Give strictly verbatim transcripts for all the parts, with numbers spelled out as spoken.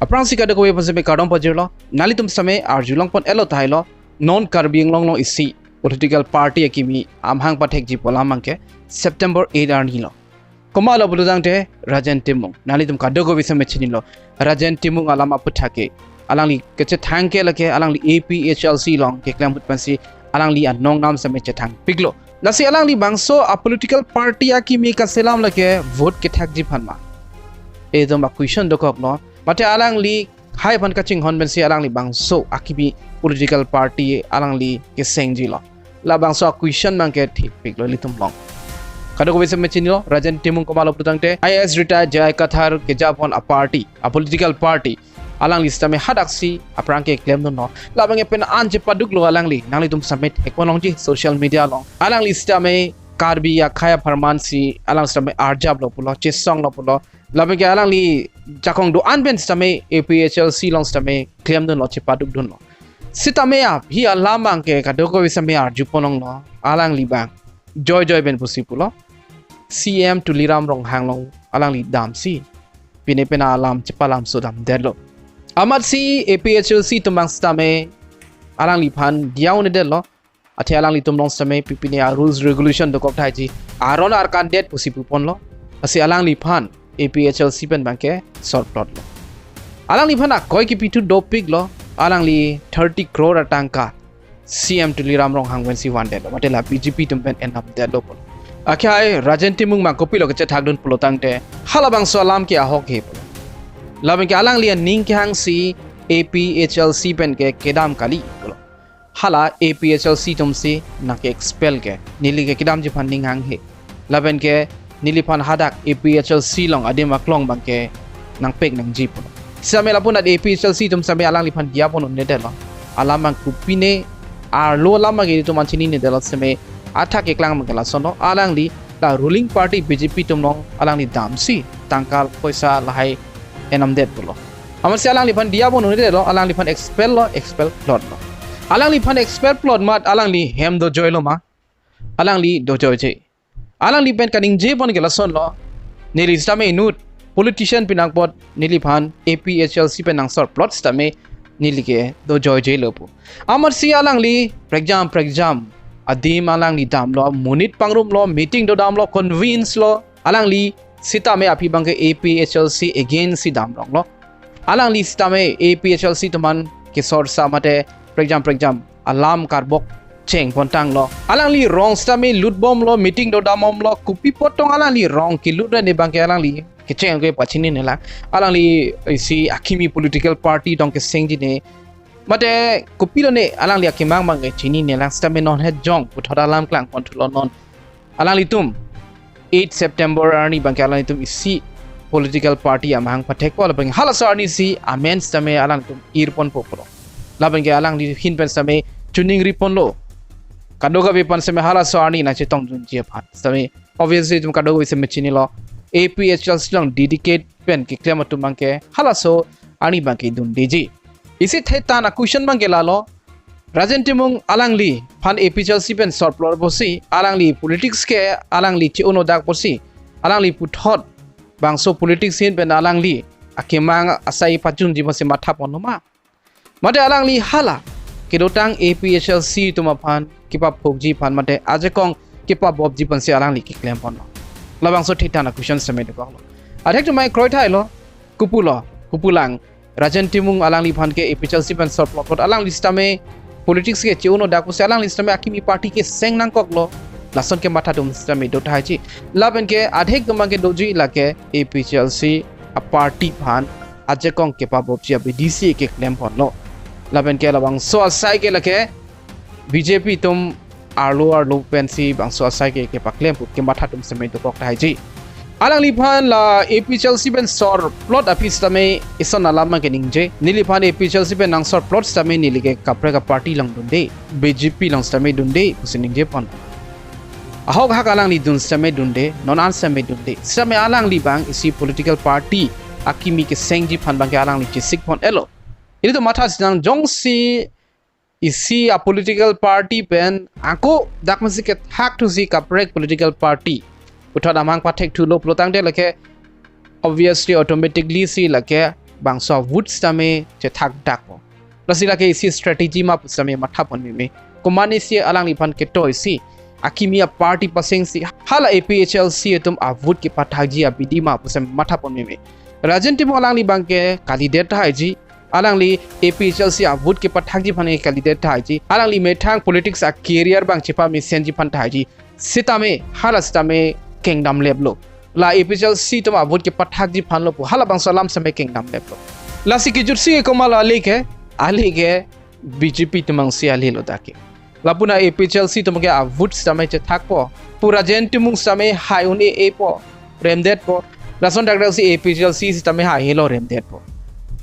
Aphrangsi kadokave aphan sitame kardom pajirlo, nanglitum sitame arjulongpon-etlo tahai lo, non Karbi Anglong along isi political party akimi amahang pathekji pu alam abangke September eight arni lo. Komatlo pulo tangte Rajen Timung. Nanglitum kadokave sitame chinilo. Rajen Timung alam aphuthak ke, alangli kachethang ke lake alangli A P H L C along keklem ahut pensi alangli anong nam sitame chethangpiklo. Lasi alangli bangso a political party akimi kaselam lake vote kethakji aphan ma? Itum a-question dokoklo. Mate alangli hai aphan kachinghon pensi alangli bangso akimi political party alangli kesengjilo? Labangso a-question abangke thepiklo ilitum along. Kadokave sitame chinilo, Rajen Timung komatlo pulo tangte I A S retired J I Kathar kejapon a-party, a-political party. Alangli sitame hadaksi aphrang ke klemdunlo. Labangke pen an chepaduklo alangli. Nanglitum sitame thekponlongji social media along. Alangli sitame Karbi akhei apharman si alang sitame arjaplo pulo, chesonglo pulo. Labangke alangli jakong do-an pen sitame A P H L C along sitame klemdunlo, chepadukdunlo. Sitame aphi alam abangke kadokave sitame arjuponlonglo. Alangli abang joijoi pen pusi pulo, C M Tuliram Ronghang along alangli damsi pine pen alam chepalam sodamdetlo. Amatsi A P H L C atum abang sitame alangliphan diya un-edetlo. Athe alanglitum along sitame pipine a-rules regulation dokok tahai ji, aron arkandet pusi puponlo. Lasi alangliphan A P H L C pen abangke sorplotlo. Alangliphan akoi kipithu dopiklo. Alangli thirty crore atangka C M Tuliram Ronghang pensi vandetlo, mate la B J P atum pen enamdetlo pulo. Akhai Rajen Timung abang kopilo kachethakdun pulo tangte, halabangso alam ke ahok he pulo. Labangke alangli aning kehangsi A P H L C pen ke kedam kali pulo. Hala A P H L C atumsi nangke-expel ke, neli ke kedamji aphan ning hanghe. Lapenke neliphan hadak A P H L C along adim aklong abangke nangpek nangji pulo. Sitame lapu-an A P H L C atum sitame alangliphan diya pon un-edetlo. Alam abang kopine arlo alam abang ilitum an chininedetlo sitame, athak keklang abangke lasonlo, alangli la ruling party B J P atum along alangli damsi tangka poisa lahai enamdet pulo. Amatsi alangliphan diya pon un-edetlo, alangliphan expel lo, expel plotlo. Alangliphan expel plot amat alangli hem dojoilo ma? Alangli dojoije. Alangli pen kaningje pon ke lasonlo, neli sitame inut politician pinangpot neliphan A P H L C pen nangsorplot sitame neli ke dojoijelo pu. Amatsi alangli prekjam prekjam adim alangli damlo, monit pangrumlo, meeting dodamlo, convince lo. Alangli sitame aphi abangke A P H L C against si damlonglo. Alangli sitame A P H L C atum an kesorsa mate prekjam prekjam alam karbok chengpontanglo. Alangli rong sitame lutbomlo, meeting dodambomlo, kopi apot tong alangli rong kelut ra ne abangke alangli kecheng ke pachininelang. Alangli isi akimi political party tong kesengji ne, mate kopilo ne alangli akemang abangke chininelang, sitame non het jong puthot alam klangponthulo non. Alanglitum eight September arni abangke alanglitum isi political party amahang pathekpo, labang halaso arni si amen sitame alanglitum irponpo pulo. Labangke alangli ahin pen sitame choningriponlo. Kadokave aphan sitame halaso arni nangchetongdunji aphan. Sitame obviously itum kadokave sitame chinilo, A P H L C along dedicate pen keklem atum abangke halaso arni abangke dundeji. Isi thetan a-question abangke lalo, Rajen Timung alangliphan A P H L C pen sorplot apotsi, alangli politics ke alangli che-un-odak apotsi, alangli puthot bangso politics ahin pen alangli akemang asai pachunji apotsi mathaponlo ma? Mate alangli hala kedotang A P H L C atum aphan kepaphokji aphan mate ajakong kepabopji aphansi alangli keklemponlo? Labangso thetan a-question sitame dokoklo. Athek atum mai kroithailo, kopulo, kopulang Rajen Timung alangliphan ke A P H L C pen sorplot apot alangli sitame politics ke che-un-odak pusi alangli sitame akimi party keseng nangkoklo. Lason kematha atum sitame do tahai ji. Lapenke athek atum abangke doji lake A P H L C a-party aphan ajakong kepabopji abidi si keklemponlo. Lapenke labangso asai ke lake B J P atum arlo arlo pensi bangso asai ke kepaklem pu kematha atum sitame dokok tahai ji. Alangliphan la A P H L C pen sorplot aphi sitame ison alam abangke ningje. Neliphan A P H L C pen nangsorplot sitame neli ke kaprek a-party along dunde, B J P along sitame dunde pusi ningjeponlo. Ahok hak alangli dun sitame dunde, non an sitame dunde. Sitame alangli abang isi political party akimi kesengji aphan abangke alangli chesikpon-etlo. Ilitum matha sinang, jongsi isi a-political party pen ako dak masi kethak thusi kaprek political party puthot amahang pathekthulo pulo tangte lake obviously automatically si lake bangso a-vote sitame chethak dakpo. Lasi lake isi strategy ma pu sitame matha pon meme. Komatne si alangliphan ketoi si akimi a-party paseng si hala A P H L C atum a-vote kepathakji abidi ma pu sitame matha pon meme. Rajen Timung alangli abangke kalidet tahai ji, alangli A P H L C a-vote kepathakji aphan ke kalidet tahai ji, alangli methang politics a-career abang chepamesenji aphan tahai ji. Sitame hala sitame kengdam leplo. La A P H L C atum a-vote kepathakji aphan lo pu halabangso alam sitame kengdam leplo. Lasi kejut si ke komatlo ale ke, ale ke B J P atum abang si ale lo dak ke. Lapu na A P H L C atum ke a-vote sitame chethakpo. Pu Rajen Timung sitame hai un-e-epo, remdetpo. Lason dak dak si A P H L C sitame haihelo, remdetpo.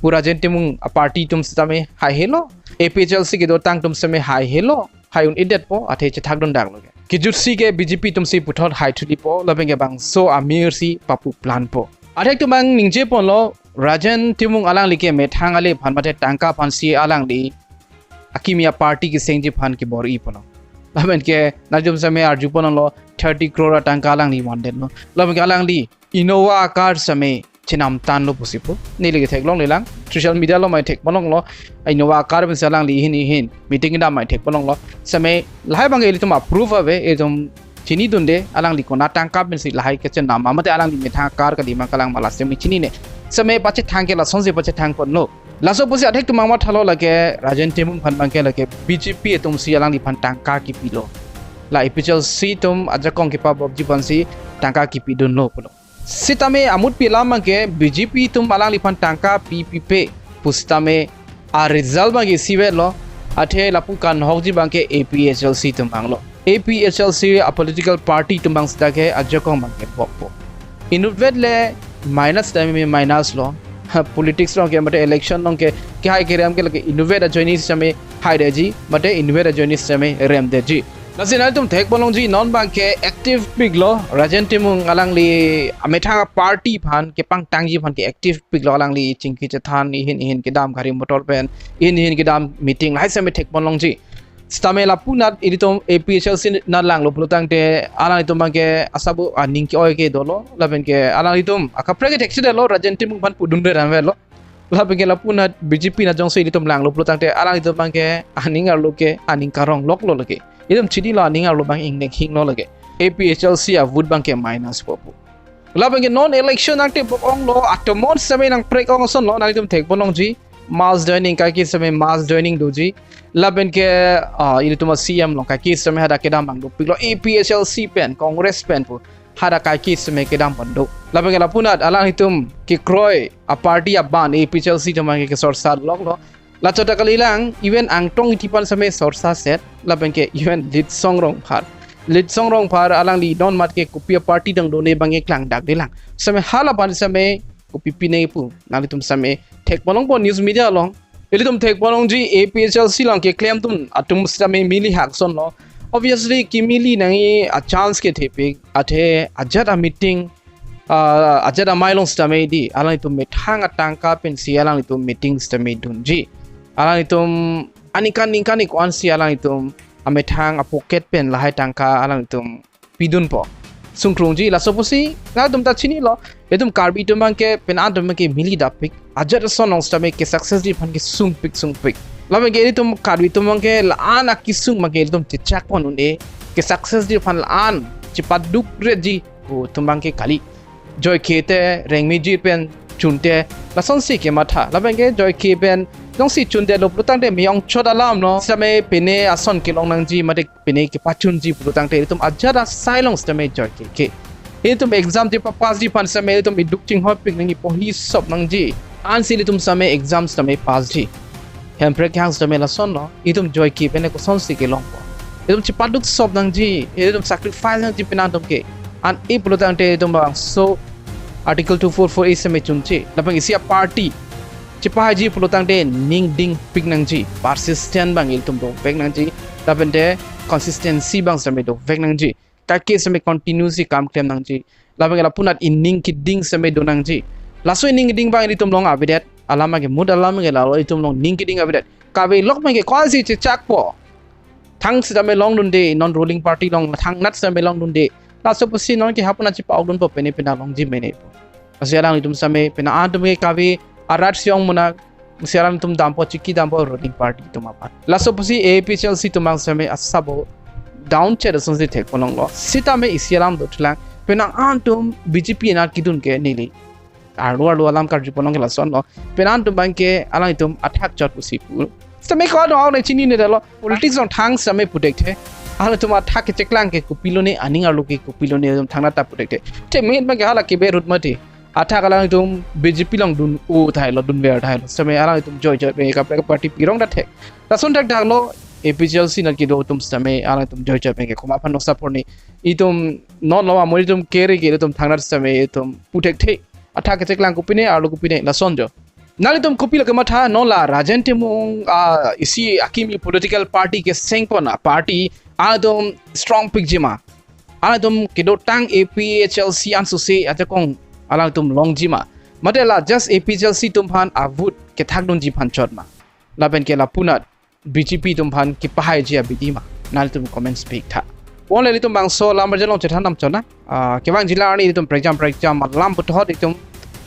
Pu Rajen Timung a-party atum sitame haihelo, A P H L C kedotang atum sitame haihelo, hai un-edetpo, athe chethakdun daklo ke. Kejut si ke B J P atum si puthot hai thulipo, lapen ke bangso amir si papu planpo. Athek atum abang ningje ponlo, Rajen Timung alangli ke methang ale aphan mate tangka aphan si alangli akimi a-party kesengji aphan kebor-i ponlo. Lapen ke nanglitum sitame arju ponlo, thirty crore atangka alangli vandetlo. Lapen ke alangli Innova a-car sitame chenamtanlo pusi pu. Neli ke theklonglelang. Social media along mai thek ponlonglo. Innova a-car pensi alangli ihin ihin meeting kedam mai thek ponlonglo. Sitame lahai abangke ilitum a-proof ave, ilitum chinidunde, alangli konat atangka pensi lahai kechenam ma, mate alangli methang a-car kali ma kalang ma la sitame chinine. Sitame pachethang ke lasonsi pachethang ponlo. Laso pusi athek atum abang mathalo lake Rajen Timung aphan abangke lake B J P atum si alangliphan tangka kipilo. La A P H L C atum ajakong kepabokji aphansi tangka kipidunlo pulo. Sitame amutpi alam abangke B J P atum alangliphan tangka pi pipe pusitame a-result abangke isivet lo, athe lapu kanhokji abangke A P H L C atum abanglo. A P H L C a-political party atum abang sita ke ajakong abangke bokpo. Inutvet le minus sitame minus lo. Ha, politics along ke mate election along ke kehai kerem ke lake inutvet ajoine sitame haidetji, mate inutvet ajoine sitame remdetji. Lasi nanglitum thek ponlongji, non abangke active piklo, Rajen Timung alangli amethang a-party aphan kepangtangji aphan ke active piklo, alangli chingki chethan ihin ihin kedam gari motor pen, ihin ihin kedam meeting, lahai sitame thek ponlongji. Sitame lapu nat ilitum A P H L C nat langlo pulotangte alanglitum abangke asabu aning ke-oi ke dolo, lapen ke alanglitum akaprek ke thekchedetlo, Rajen Timung aphan pudunre ramvelo. Lapen ke lapu nat B J P nat jongsi ilitum langlo pulotangte alanglitum abangke aning arlo ke aning karong loklo lake. Ilitum chinilo aning arlo abang ingnek hinglo lake. A P H L C a-vote abangke minus po pu. Lapen ke non election nangtebok onglo, atomon sitame nangprek ong asonlo, nanglitum thek ponlongji. Mass joining, kaike sitame mass joining doji. Lapen ke, ah, ilitum a-C M along kaike sitame hadak kedam abang dopiklo, A P H L C pen, Congress pen pu hadak kaike sitame kedam abang do. Lapen ke lapu nat alanglitum kekroi a-party aban A P H L C atum abangke kesorsa loklo. Lachot ta kalilang, even Angtong Engti aphan sitame sorsa set, lapen ke even Litsong Rongphar. Litsong Rongphar alangli non mat ke kopi a-party dang done abangke klangdakdelang. Sitame hala aphan sitame kopi pine pu, nanglitum sitame thek ponlongpo news media along. Ilitum thek ponlongji, A P H L C along keklemdun atum sitame mili hak asonlo. Obviously, kimili nangji a-chance ke thepik, athe ajat a-meeting, ah, ajat amei along sitame di, alanglitum methang atangka pensi alanglitum meeting sitame dunji. Alanglitum aningkan ningkan ik-an si alanglitum amethang a-pocket pen lahai tangka alanglitum pidunpo. Sungkrungji, laso pusi nangtum ta chinilo. Itum Karbi atum abangke, penang atum abangke mili dapik. Ajat ason along sitame ke-successji aphan kesungpik sungpik. Lapen ke itum Karbi atum abangke la-an akesung abangke itum chechak pon un-e. Ke-successji aphan la-an chepadukretji pu atum abangke kali. Joike te rengmeji pen chunte lasonsi kematha. Lapen ke joike pen jongsi chundetlo pulotangte meyong chot alam lo. Sitame pine ason kelong nangji mate pine kepachunji pulotangte itum ajat asai along sitame joike ke. Itum exam chepapassji aphan sitame itum iduk chinghonpik nangji, pohi sop nangji. Ansi itum sitame exam sitame passji. Hemprek kehang sitame lasonlo, itum joike pen kosonsi kelongpo. Itum chepaduk sop nangji, itum sacrifice nangji penang atum ke. An-e pulotangte itum bangso Article two four four A sitame chunche. Lapen isi a-party chepahaiji pulotangte ning dingpik nangji, persistent abang ilitum dovek nangji, lapen te consistency abang sitame dovek nangji, kaike sitame continue si kam klem nangji, lapen ke lapu nat ining keding sitame do nangji. Laso ining keding abang ilitum along avedet, alam ke mut alam ke lalo itum along ning keding avedet. Kave lok abangke ko-ansi chechakpo. Thang sitame longdunde, non ruling party along thangnat sitame longdunde. Laso pusi non ke hapu nat chepa-okdunpo, pine pine longji mene pu. Lasi alanglitum sitame penang atum ke kave arat si ong munak, si alam atum dampo, chiki dampo ruling party atum aphan. Laso pusi A P H L C atum abang sitame asabo down chet asonsi thekponlonglo. Sitame isi alam dothulang, penang an atum B J P anat kedun ke neli arlo arlo alam karjuponlong ke lasonlo. Penang an atum abang ke alanglitum athak chot pusi pu. Sitame ko do ne chininedetlo. Politics along thang sitame pu thekthe. Alanglitum athak kecheklang ke kopilone, aning arlo ke kopilone, atum thangnat ta pu thekthe. Te main abang ke hala keberut mati. Athak alanglitum B J P along dun-o thailo, dunver thailo. Sitame alanglitum joijoi pen kaprek party pirong ta thek. Lason thekthaklo, A P H L C anat kedo atum sitame alanglitum joijoi pen ke komat aphan noksa porni. Itum non lo amoi itum kere ke itum thangnat sitame itum pu thekthe. Athak kecheklang kopine, arlo kopine, lason jo. Nanglitum kopilo kematha, non la Rajen Timung, ah, isi akimi political party kesengpon a party atum strong pikjima. Atum kedotang A P H L C ansose ajakong alanglitum longjima. Mate la just A P H L C atum aphan a vote kethakdunji aphan chot ma, lapen ke lapunat B J P atum aphan kepahaiji abidi ma? Nanglitum comments pi-iktha. Onle ilitum bangso alam arjan along chethan dam chotnang. Ah, kevang jila arni ilitum prekjam prekjam alam puthot itum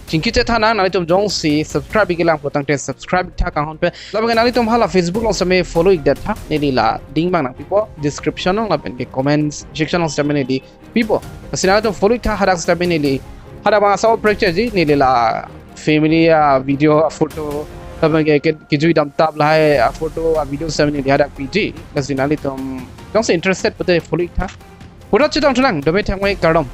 chingki chethan nang. Nanglitum jongsi subscribe-ik kelang putangte subscribe-iktha kanghon pen. Lapen nanglitum hala Facebook along sitame follow-ikdetha. Neli la link abang nangpipo description along lapen ke comments section along sitame neli pipo. Lasi nanglitum follow-iktha, hadak sitame neli, hadak abang asap prekche ji, neli la family a video a photo, lapen ke, ke, kejui damtap lahai a photo a video sitame neli hadak piji. Lasi nanglitum jongsi interested pute follow-iktha. Puthot chetongthulang, dome thangme, kardom.